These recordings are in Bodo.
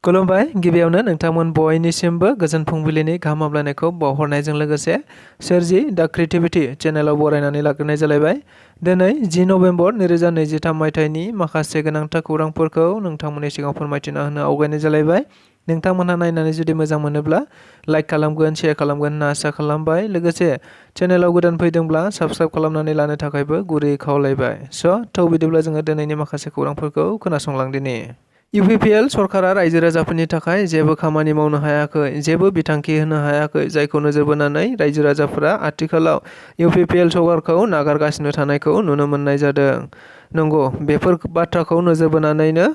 खुलुमबाय गिबियावनो नोंथांमोन बयनिसिमबो गोजोन फुंबिलिनि गाहाम हामलायनायखौ बावहरनायजों लोगोसे सोरजि दा क्रिएटिभिटी चेनेलाव बरायनानै लाग्रोनाय जालायबाय। दिनै 10 नभेम्बर 2023 मायथाइनि माखासे गोनांथार खौरांफोरखौ नोंथांमोननि सिगाङाव फोरमायथिना होनो आवगायनाय जालायबाय। नोंथांमोनहा नायनानै जुदि मोजां मोनोब्ला लाइक खालामगोन, शेयार खालामगोन होनना आसा खालामबाय। लोगोसे चेनेलाव गोदान फैदोंब्ला साबस्क्राइब खालामनानै लानो थाखायबो गुरै खावलायबाय। थ' बिदिब्ला जोङो दिनैनि माखासे खौरांफोरखौ खोनासंलांदिनि। इउपिपिएल सरकारा रायजो राजाफोरनि थाखाय जेबो खामानि मावनो हायाखै, जेबो बिथांखि होनो हायाखै, जायखौ नोजोर बोनानै रायजो राजाफोरा आथिखालाव इउपिपिएल सरकारखौ नागारगासिनो थानायखौ नुनो मोननाय जादों। नंगौ, बेफोर बाथ्राखौ नोजोर बोनानैनो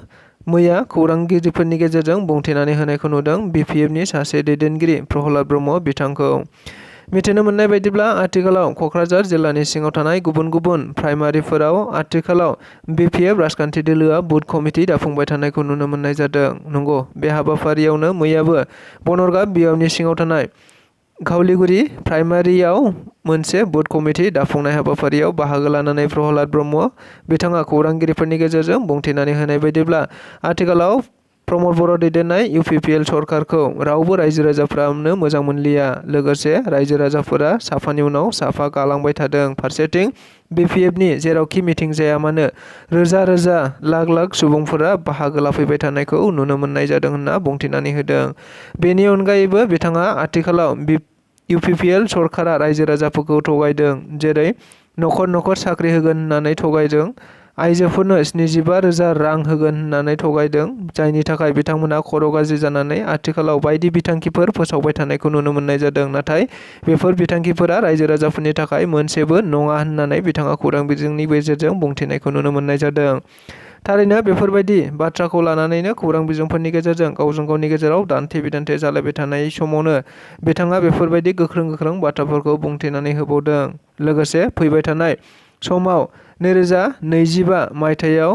मैया खौरांगिरिफोरनि गेजेरजों बुंथिनानै होनायखौ नुदों बिपिएफनि सासे दैदेनगिरि प्रहलाद ब्रह्म बिथांखौ। मिथिनो मोननाय बायदिब्ला आथिखालाव क'क्राझार जिल्लानि सिङाव थानाय गुबुन गुबुन प्राइमारिफोराव आथिखालाव बिपिएफ राजखान्थि दोलोआ बुथ कमिटि दाफुंबाय थानायखौ नुनो मोननाय जादों। नंगौ, बे हाबाफारियावनो मैयाबो बनरगाव बियावनि सिङाव थानाय घावलिगुरि प्राइमारियाव मोनसे बुथ कमिटि दाफुंनाय हाबाफारियाव बाहागो लानानै प्रहलाद ब्रह्म बिथाङा खौरांगिरिफोरनि गेजेरजों बुंथिनानै होनाय बायदिब्ला आथिखालाव प्रमद बर' दैदेननाय इउपिपिएल सरकारखौ रावबो रायजो राजाफ्रानो मोजां मोनलिया। लोगोसे रायजो राजाफोरा साफानि उनाव साफा गालांबाय थादों। फारसेथिं बिपिएफनि जेरावखि मिटिं जाया मानो रोजा रोजा लाख लाख सुबुंफोरा बाहागो लाफैबाय थानायखौ नुनो मोननाय जादों होनना बुंथिनानै होदों। बेनि अनगायैबो बिथाङा आथिखालाव इउपिपिएल सरकारा रायजो राजाफोरखौ थगायदों, जेरै न'खर न'खर साख्रि होगोन होननानै थगायदों, आइजोफोरनो 75,000 रां होगोन होननानै थगायदों, जायनि थाखाय बिथांमोना खर' गाज्रि जानानै आथिखालाव बायदि बिथांखिफोर फोसावबाय थानायखौ नुनो मोननाय जादों। नाथाय बेफोर बिथांखिफोरा रायजो राजाफोरनि थाखाय मोनसेबो नङा होननानै बिथाङा खौरां बिजोंनि गेजेरजों बुंथिनायखौ नुनो मोननाय जादों। थारैनो बेफोरबायदि बाथ्राखौ लानानैनो खौरां बिजोंफोरनि गेजेरजों गावजों गावनि गेजेराव दान्थे बिदान्थे जालायबाय थानाय समावनो बिथाङा बेफोरबायदि गोख्रों बाथ्राफोरखौ बुंथिनानै होबावदों। लोगोसे फैबाय थानाय समाव 2025 मायथाइयाव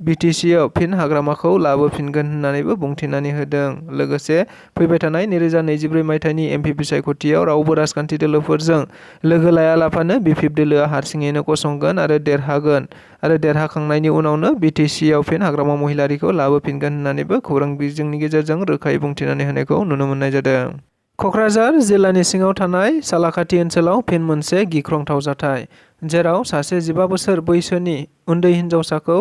बिटिसिआव फिन हाग्रामाखौ लाबोफिनगोन होननानैबो बुंथिनानै होदों। लोगोसे फैबाय थानाय 2024 मायथाइनि एमपिपि सायख'थियाव रावबो राजखान्थि दोलोफोरजों लोगो लायालाफानो बिपिएफ दोलोआ हारसिङैनो गसंगोन आरो देरहागोन आरो देरहाखांनायनि उनावनो बिटिसिआव फिन हाग्रामा महिलारिखौ लाबोफिनगोन होननानैबो खौरां बिजोंनि गेजेरजों रोखायै बुंथिनानै होनायखौ नुनो मोननाय जादों। क'क्राझार जिल्लानि सिङाव थानाय सालाकाथि ओनसोलाव फिन मोनसे गिख्रंथाव जाथाय, जेराव सासे 15 बोसोर बैसोनि उन्दै हिनजावसाखौ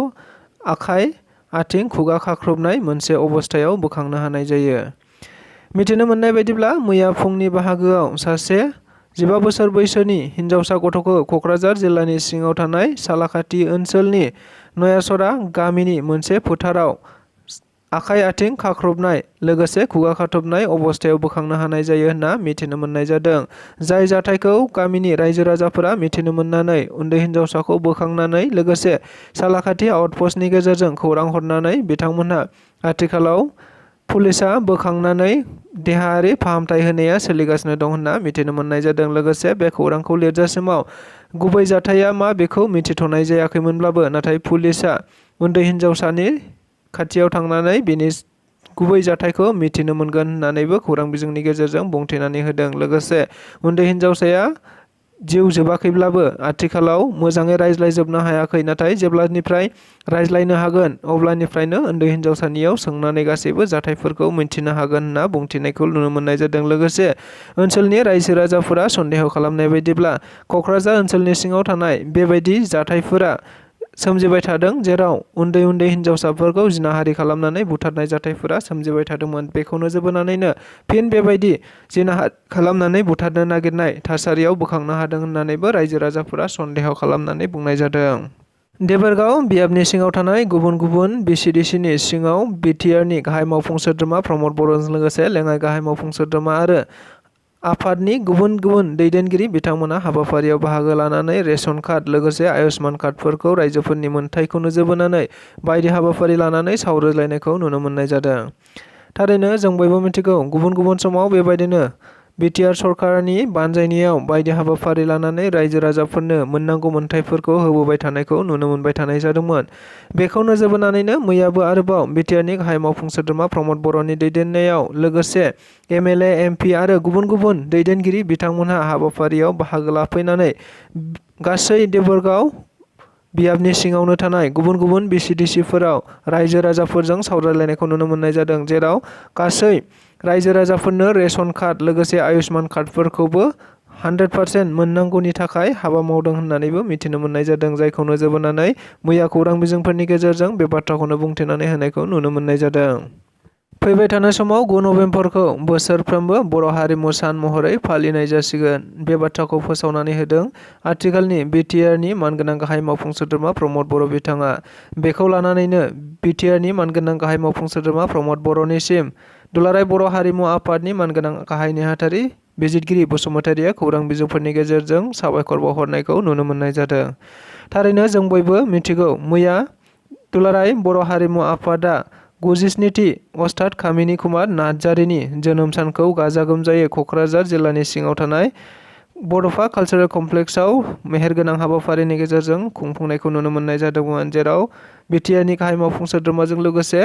आखाइ, आथिं, खुगा खाख्रबनाय मोनसे अबस्थायाव बोखांनो हानाय जायो। मिथिनो मोननाय बायदिब्ला मैया फुंनि बाहागोआव सासे 15 बोसोर बैसोनि हिनजावसा गथ'खौ क'क्राझार जिल्लानि सिङाव थानाय सालाकाथि ओनसोलनि नयासरा गामिनि मोनसे फोथाराव आखाइ आथिं खाख्रबनाय लोगोसे खुगा खाथबनाय अबस्थायाव बोखांनो हानाय जायो होनना मिथिनो मोननाय जादों। जाय जाथायखौ गामिनि रायजो राजाफोरा मिथिनो मोननानै उन्दै हिनजावसाखौ बोखांनानै लोगोसे सालाकाथि आउटपस्टनि गेजेरजों खौरां हरनानै बिथांमोनहा आथिखालाव पुलिसा बोखांनानै देहायारि फाहामथाय होनाया सोलिगासिनो दं होनना मिथिनो मोननाय जादों। लोगोसे बे खौरांखौ लिरजासिमाव गुबै जाथाया मा बेखौ मिथिथ'नाय जायाखैमोनब्लाबो नाथाय पुलिसा उन्दै हिनजावसानि खाथियाव थांनानै बेनि गुबै जाथायखौ मिथिनो मोनगोन होननानैबो खौरां बिजोंनि गेजेरजों बुंथिनानै होदों। लोगोसे उन्दै हिनजावसाया जिउ जोबाखैब्लाबो आथिखालाव मोजाङै रायज्लायजोबनो हायाखै, नाथाय जेब्लानिफ्राय रायज्लायनो हागोन अब्लानिफ्रायनो उन्दै हिनजावसानियाव सोंनानै गासैबो जाथायफोरखौ मिन्थिनो हागोन होनना बुंथिनायखौ नुनो मोननाय जादों। लोगोसे ओनसोलनि रायजो राजाफोरा सन्देह खालामनाय बायदिब्ला क'क्राझार ओनसोलनि सिङाव थानाय बेबायदि जाथायफोरा सोमजिबाय थादों, जेराव उन्दै उन्दै हिनजावसाफोरखौ जिनाहारि खालामनानै बुथारनाय जाथायफोरा सोमजिबाय थादोंमोन। बेखौ नोजोर बोनानैनो फिन बेबायदि जिनाहारि खालामनानै बुथारनो नागिरनाय थासारियाव बोखांनो हादों होननानैबो रायजो राजाफोरा सन्देह खालामनानै बुंनाय जादों। देबोरगाव बियाबनि सिङाव थानाय गुबुन गुबुन बिसिडिसिनि सिङाव बिटिआरनि गाहाय मावफुं सोद्रोमा प्रमद बर'जों लोगोसे लेङाइ गाहाय मावफुं सोद्रोमा आरो आफादनि गुबुन गुबुन दैदेनगिरि बिथांमोना हाबाफारियाव बाहागो लानानै रेशन कार्ड लोगोसे आयुष्मान कार्डफोरखौ रायजोफोरनि मोनथायखौ नोजोर बोनानै बायदि हाबाफारि लानानै सावरायलायनायखौ नुनो मोननाय जादों। थारैनो जों बयबो मिथिगौ, गुबुन गुबुन समाव बेबायदिनो बिटिआर सरकारनि बानजायनायाव बायदि हाबाफारि लानानै रायजो राजाफोरनो मोननांगौ मोनथायफोरखौ होबोबाय थानायखौ नुनो मोनबाय थानाय जादोंमोन। बेखौ नोजोर बोनानैनो मैयाबो आरोबाव बिटिआरनि गाहाय मावफुं सोद्रोमा प्रमद बर'नि दैदेननायाव लोगोसे एमएलए, एमपि आरो गुबुन गुबुन दैदेनगिरि बिथांमोनहा हाबाफारियाव बाहागो लाफैनानै गासै देबोरगाव बियाबनि सिङावनो थानाय गुबुन गुबुन BCDCफोराव रायजो राजाफोरजों सावरायलायनायखौ नुनो मोननाय जादों, जेराव गासै रायजो राजाफोरनो रेशन कार्ड लोगोसे आयुष्मान कार्डफोरखौबो 100% मोननांगौनि थाखाय हाबा मावदों होननानैबो मिथिनो मोननाय जादों, जायखौ नोजोर बोनानै मैया खौरां बिजोंफोरनि गेजेरजों बे बाथ्राखौनो बुंथिनानै होनायखौ नुनो मोननाय जादों। फैबाय थानाय समाव 9 नबेम्बरखौ बोसोरफ्रोमबो बर' हारिमु सान महरै फालिनाय जासिगोन। बे बाथ्राखौ फोसावनानै होदों आथिखालनि BTRनि मानगोनां गाहाय मावफुं सोद्रोमा प्रमद बर' बिथाङा। बेखौ लानानैनो BTRनि मानगोनां गाहाय मावफुं सोद्रोमा प्रमद बर'निसिम दुलाराय बर' हारिमु आफादनि मानगोनां गाहाय नेहाथारि बिजितगिरि बसुमतारिया खौरां बिजोंफोरनि गेजेरजों साबायखर बावहरनायखौ नुनो मोननाय जादों। थारैनो जों बयबो मिथिगौ, मैया दुलाराय बर' हारिमु आफादा 97थि अस्ताद कामिनी कुमार नार्जारिनि जोनोम सानखौ गाजा गोमजायै क'क्राझार जिल्लानि सिङाव थानाय बड'फा कालचारेल कमप्लेक्सआव मेहेरगोनां हाबाफारिनि गेजेरजों खुंफुंनायखौ नुनो मोननाय जादोंमोन, जेराव BTRनि गाहाय मावफुं सोद्रोमाजों लोगोसे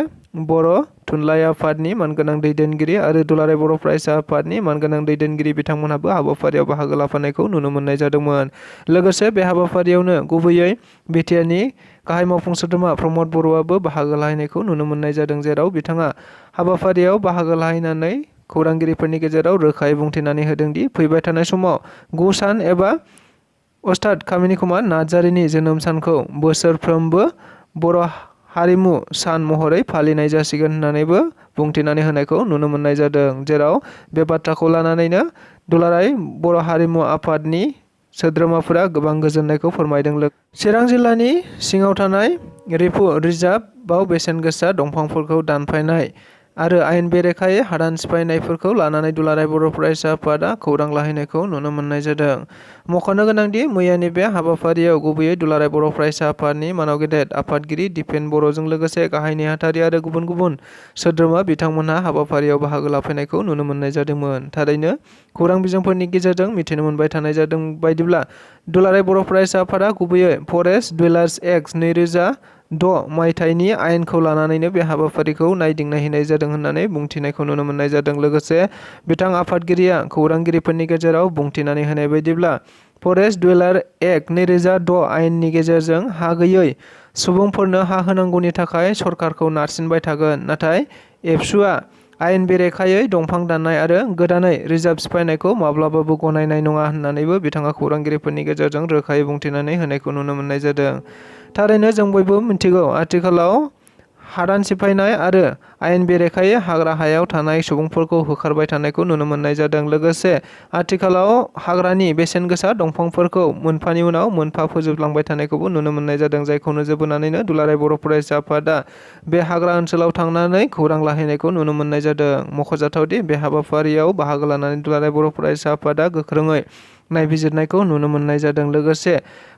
बर' थुनलाइ आफादनि मानगोनां दैदेनगिरि आरो दुलाराय बर' फरायसा आफादनि मानगोनां दैदेनगिरि बिथांमोनहाबो हाबाफारियाव बाहागो लाफानायखौ नुनो मोननाय जादोंमोन। लोगोसे बे हाबाफारियावनो गुबैयै BTRनि गाहाय मावफुं सोद्रोमा प्रमद बर'आबो बाहागो लाहैनायखौ नुनो मोननाय जादों, जेराव बिथाङा हाबाफारियाव बाहागो लाहैनानै खौरांगिरिफोरनि गेजेराव रोखायै बुंथिनानै होदों दि फैबाय थानाय समाव 9 सान एबा अस्ताद कामिनी कुमार नार्जारिनि जोनोम सानखौ बोसोरफ्रोमबो बर' हारिमु सान महरै फालिनाय जासिगोन होननानैबो बुंथिनानै होनायखौ नुनो मोननाय जादों, जेराव बे बाथ्राखौ लानानैनो दुलाराय बर' हारिमु आफादनि सोद्रोमाफोरा गोबां गोजोननायखौ फोरमायदों। चिरां जिल्लानि सिङाव थानाय रिफु रिजार्भआव बेसेन गोसा दंफांफोरखौ दानफायनाय आरो आयेन बेरेखायै हादान सिफायनायफोरखौ लानानै दुलाराय बर' फरायसा आफादा खौरां लाहैनायखौ नुनो मोननाय जादों। मख'नो गोनांदि मैयानि बे हाबाफारियाव गुबैयै दुलाराय बर' फरायसा आफादनि मानाव गेदेर आफादगिरि दिपेन बर'जों लोगोसे गाहाय नेहाथारि आरो गुबुन गुबुन सोद्रोमा बिथांमोनहा हाबाफारियाव बाहागो लाफैनायखौ नुनो मोननाय जादोंमोन। थारैनो खौरां बिजोंफोरनि गेजेरजों मिथिनो मोनबाय थानाय जादों बायदिब्ला दुलाराय बर' फरायसा आफादा गुबैयै फरेस्ट डुवेलार्स एक्ट 2006 मायथाइनि आयेनखौ लानानैनो बे हाबाफारिखौ नायदिंनायहैनाय जादों होननानै बुंथिनायखौ नुनो मोननाय जादों। लोगोसे बिथां आफादगिरिया खौरांगिरिफोरनि गेजेराव बुंथिनानै होनाय बायदिब्ला फरेस्ट डुवेलार एक्ट 2006 आयेननि गेजेरजों हा गैयै सुबुंफोरनो हा होनांगौनि थाखाय सरकारखौ नारसिनबाय थागोन, नाथाय एबसुआ आयेन बेरेखायै दंफां दाननाय आरो गोदानै रिजार्भ सिफायनायखौ माब्लाबाबो गनायनाय नङा होननानैबो बिथाङा खौरांगिरिफोरनि गेजेरजों रोखायै बुंथिनानै होनायखौ नुनो मोननाय जादों। थारैनो जों बयबो मिथिगौ, आथिखालाव हादान सिफायनाय आरो आयेन बेरेखायै हाग्रा हायाव थानाय सुबुंफोरखौ होखारबाय थानायखौ नुनो मोननाय जादों। लोगोसे आथिखालाव हाग्रानि बेसेन गोसा दंफांफोरखौ मोनफानि उनाव मोनफा फोजोबलांबाय थानायखौबो नुनो मोननाय जादों, जायखौ नोजोर बोनानैनो दुलाराय बर' फरायसा आफादा बे हाग्रा ओनसोलाव थांनानै खौरां लाहैनायखौ नुनो मोननाय जादों। मख'जाथावदि बे हाबाफारियाव बाहागो लानानै दुलाराय बर' फरायसा आफादा गोख्रोङै नायबिजिरनायखौ नुनो मोननाय जादों। लोगोसे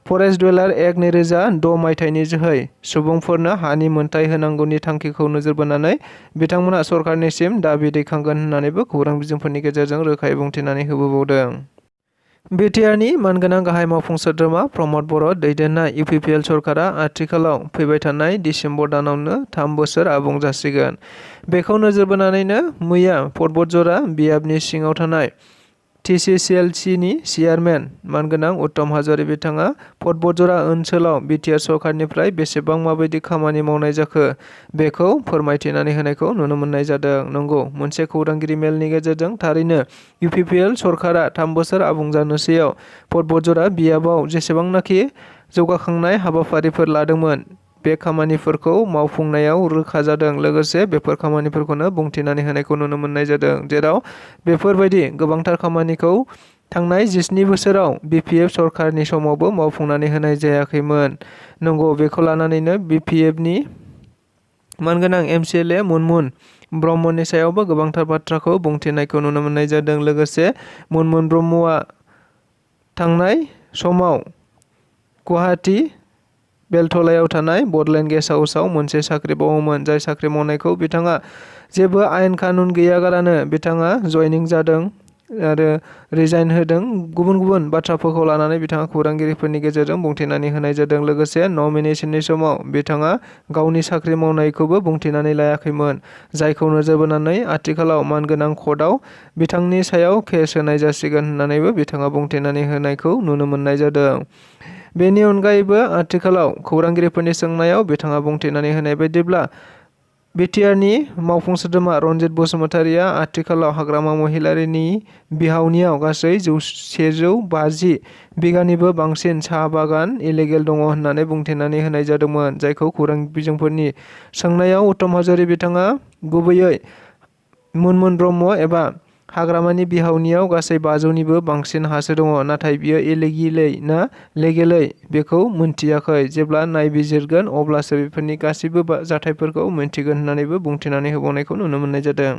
फरेस्ट डुवेलार एक्ट 2006 मायथाइनि जोहै सुबुंफोरनो हानि मोनथाय होनांगौनि थांखिखौ नोजोर बोनानै बिथांमोना सरकारनिसिम दाबि दैखांगोन होननानैबो खौरां बिजोंफोरनि गेजेरजों रोखायै बुंथिनानै होबोबावदों। BTRनि मानगोनां गाहाय मावफुं सोद्रोमा प्रमद बर' दैदेननाय UPPL सरकारा आथिखालाव फैबाय थानाय डिसेम्बर दानावनो 3 बोसोर आबुं जासिगोन। बेखौ नोजोर बोनानैनो मैया पर्बतझरा बियाबनि सिङाव थानाय TCCLCनि चेयारमेन मानगोनां उत्तम हाज'वारि बिथाङा पर्बतझरा ओनसोलाव BTR सरकारनिफ्राय बेसेबां माबायदि खामानि मावनाय जाखो बेखौ फोरमायथिनानै होनायखौ नुनो मोननाय जादों। नंगौ, मोनसे खौरांगिरि मेलनि गेजेरजों थारैनो UPPL सरकारा 3 बोसोर आबुं जानोसैयाव पर्बतझरा बियाबाव जेसेबांनाखि जौगाखांनाय हाबाफारिफोर लादोंमोन बे खामानिफोरखौ मावफुंनायाव रोखा जादों। लोगोसे बेफोर खामानिफोरखौनो बुंथिनानै होनायखौ नुनो मोननाय जादों, जेराव बेफोरबायदि गोबांथार खामानिखौ थांनाय 17 बोसोराव BPF सरकारनि समावबो मावफुंनानै होनाय जायाखैमोन। नंगौ, बेखौ लानानैनो BPFनि मानगोनां MCLA मुनमुन ब्रह्मनि सायावबो गोबांथार बाथ्राखौ बुंथिनायखौ नुनो मोननाय जादों। लोगोसे मुनमुन ब्रह्मआ थांनाय समाव गुवाहाटी बेलथलायाव थानाय बडलेण्ड गेस्ट हाउसआव मोनसे साख्रि मावोमोन, जाय साख्रि मावनायखौ बिथाङा जेबो आयेन कानुन गैयागारानो बिथाङा जयनिं जादों आरो रिजाइन होदों। गुबुन गुबुन बाथ्राफोरखौ लानानै बिथाङा खौरांगिरिफोरनि गेजेरजों बुंथिनानै होनाय जादों। लोगोसे नमिनेशननि समाव बिथाङा गावनि साख्रि मावनायखौबो बुंथिनानै लायाखैमोन, जायखौ नोजोर बोनानै आथिखालाव मानगोनां कर्टआव बिथांनि सायाव केस होनाय जासिगोन होननानैबो बिथाङा बुंथिनानै होनायखौ नुनो मोननाय जादों। बेनि अनगायैबो आथिखालाव खौरांगिरिफोरनि सोंनायाव बिथाङा बुंथिनानै होनाय बायदिब्ला बिटिआरनि मावफुं सोद्रोमा रनजित बसुमतारिया आथिखालाव हाग्रामा महिलारिनि बिहावनियाव गासै 150 बिगानिबो बांसिन साहा बागान इलिगेल दङ होननानै बुंथिनानै होनाय जादोंमोन, जायखौ खौरां बिजोंफोरनि सोंनायाव उत्तम हाज'वारि बिथाङा गुबैयै मुनमुन ब्रह्म एबा हाग्रामानि बिहावनियाव गासै 500निबो बांसिन हासो दङ, नाथाय बियो इलिगेलै ना लिगेलै बेखौ मोनथियाखै। जेब्ला नायबिजिरगोन अब्लासो बेफोरनि गासैबो जाथायफोरखौ मिन्थिगोन होननानैबो बुंथिनानै होबावनायखौ नुनो मोननाय जादों।